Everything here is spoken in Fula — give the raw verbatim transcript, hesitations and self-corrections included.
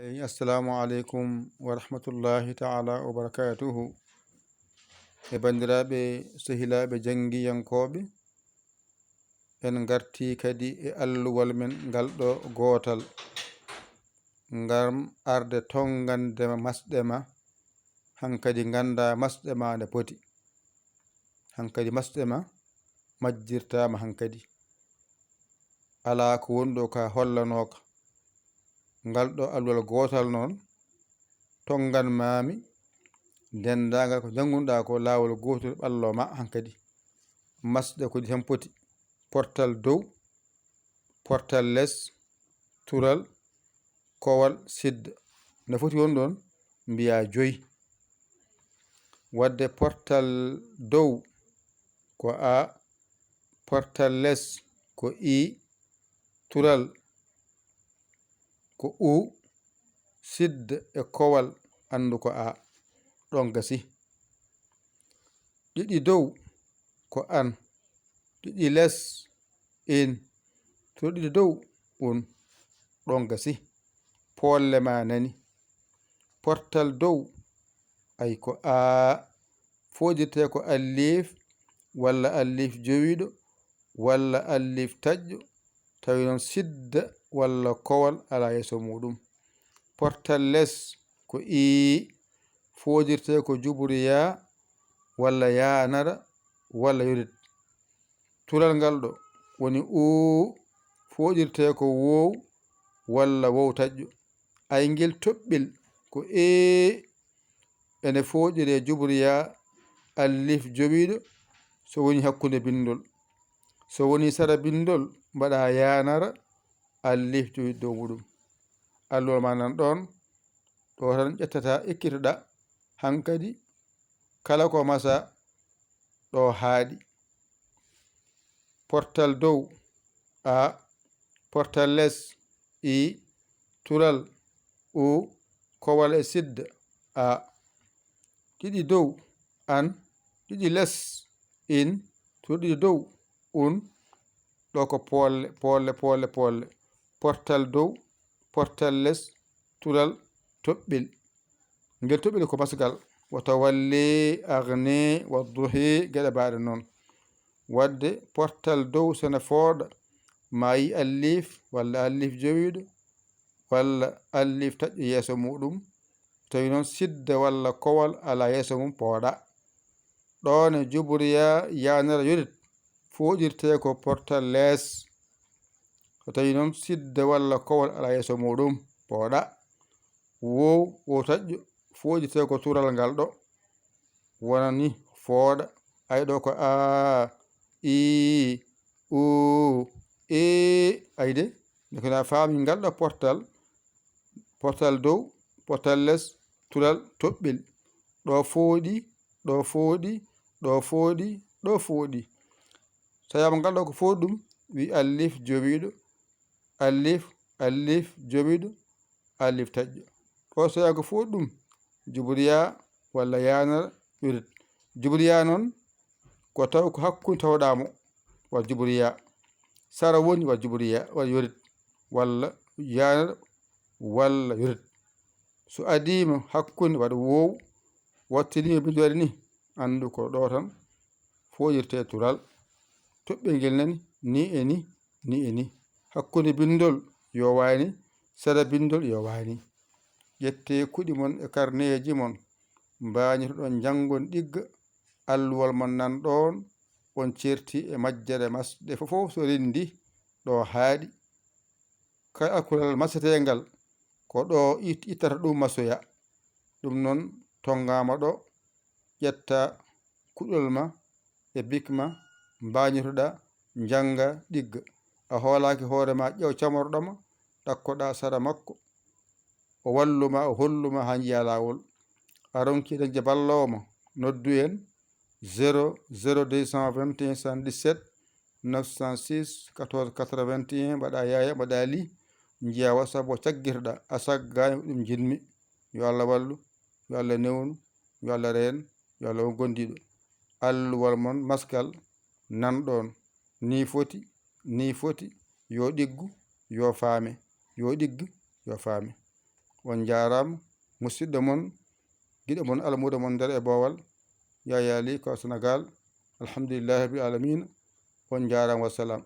Eyi, assalamu aleykum wa rahmatullahi taala wa barakatuhu. E banndiraaɓe, sehilaaɓe janngiyankooɓe, en ngartii kadi e alluwal men ngal ɗo gootal, ngam arde tonngande ma masɗe ma, hankadi ngannda masɗe ma nde poti. Hankadi masɗe ma majjirtaama hankadi. Alaa ko woni ɗo ka hollanooka. Ngal ɗo alluwal gootal noon, tonngan maami denndaangal ko njanngunɗaa ko laawol gootol ɓallo ma hankadi. Masɗe ko ɗi tan poti. Portal dow, portal les, tural, kowal, sidda. No foti won ɗoon mbiyaa joyi. Wadde portal dow ko A, portal les ko I, tural ko U, sidda e kowal anndu ko A. Ɗoon gasi. Ɗiɗi dow ko an, ɗiɗi les in, to ɗiɗi dow un. Ɗoon gasi. Poolle ma nani. Portal dow, ay ko A, foodirtee ko alliif walla alliif jowiiɗo walla alliif taƴƴo, tawi noon sidda walla kowal alaa yeeso muuɗum. Portal les ko I, foodirtee ko juburiyaa walla yaanara walla yorit. Tural ngal ɗo woni U, fooɗirtee ko woow walla woow taƴƴo. Ay ngel toɓɓel ko E, ene fooɗiree juburiyaa alliif jowiiɗo so woni hakkunde binndol. So woni sara binndol, mbaɗa yaanara alliif jowiiɗo dow muɗum. Alluwal ma nan ɗoon, ɗo tan ƴettata, ekkitoɗa hankadi kala ko masa ɗo haaɗi. Portal dow, A. Portal les, I. Tural, U. Kowal e sidda, A. Ɗiɗi dow, an. Ɗiɗi les, in. Tural ɗiɗi dow, un. Ɗo ko poolle, poolle, poolle, poolle. Portal dow, portal les, tural, toɓɓel. Ngel toɓɓel ko masgal, wa tawalli, agni, wa duhi, geɗe baaɗe noon. Wadde portal dow sene fooɗa, ma yi alliif walla alliif jowiiɗo walla alliif taƴƴo yeeso muuɗum, tawi noon sidda walla kowal alaa yeeso mum, pooɗa. Ɗoon e juburiya yaanara yonit fooɗirtee ko portal les. So tawi noon sidda walla kowal alaa yeeso muuɗum, pooɗa. Woow, woow taƴƴo, fooɗirtee ko tural ngal ɗo. Wonani fooɗa. Ay ɗo ko A, I, U, E. Ay de, nde ko na faami ngal ɗo portal, portal dow, portal les, tural, toɓɓel. Ɗo fooɗi, ɗo fooɗi, ɗo fooɗi, ɗo fooɗi. So tawiima ngal ɗo ko fooɗi ɗum, wi alliif jowiiɗo, alliif, alliif jowiiɗo, alliif taƴƴo. Ɗo so tawiima ko fooɗi ɗum, juburiya walla yaanara yorit. Juburiya noon, ko taw ko hakkunde tawɗaa mo, wa juburiya. Sara woni wa juburiya, wa yorit, walla yaanara, walla yorit. So adiima hakkunde waɗa woow, wattiniima binndi waɗi ni, anndu ko ɗo tan fooɗirtee tural. Toɓɓel ngel nani, ni e ni, ni e ni. Hakkunde binndol yo waani, sera binndol yo waani. Ƴettee kuɗi mon e karneeji mon, mbaañotoɗon njanngon ɗigga, alluwal mon nan ɗoon, on ceerti e majjere masɗe fof, fof so renndi ɗo haaɗi. Kala kulal maseteengal, ko ɗo it-, ittata ɗum masoya. Ɗum noon, tonngaama ɗo, ƴetta kuɗol ma e bik ma, mbaañotoɗaa, njannga, ɗigga. A hoolaaki hoore ma, ƴeew camorɗo ma, ɗakkoɗaa sara makko. O wallu ma, o hollu ma haa njiyaa laawol. A ronki dañde balloowo ma, noddu en zéro zéro deux cent vingt et un soixante-dix-sept neuf cent six quatorze quatre-vingt-un, mbaɗa yaaya, mbaɗa li, njiyaa WhatsApp o caggitoɗaa, a saggaani ko ɗum njiɗmi. Yo Allah wallu, yo Allah newnu, yo Allah reen, yo Allah won gondiiɗo. Alluwal mon maskal nan ɗoon. Ni foti, ni foti, yo ɗiggu, yo faame, yo ɗiggu, yo faame. On njaaraama. Musidɗo mon, giɗo mon, almuudo mon nder e boowal, Yaya Ly ko Senegal. Alhamdulillahi rabbil alamin. On njaaraama, wassalam.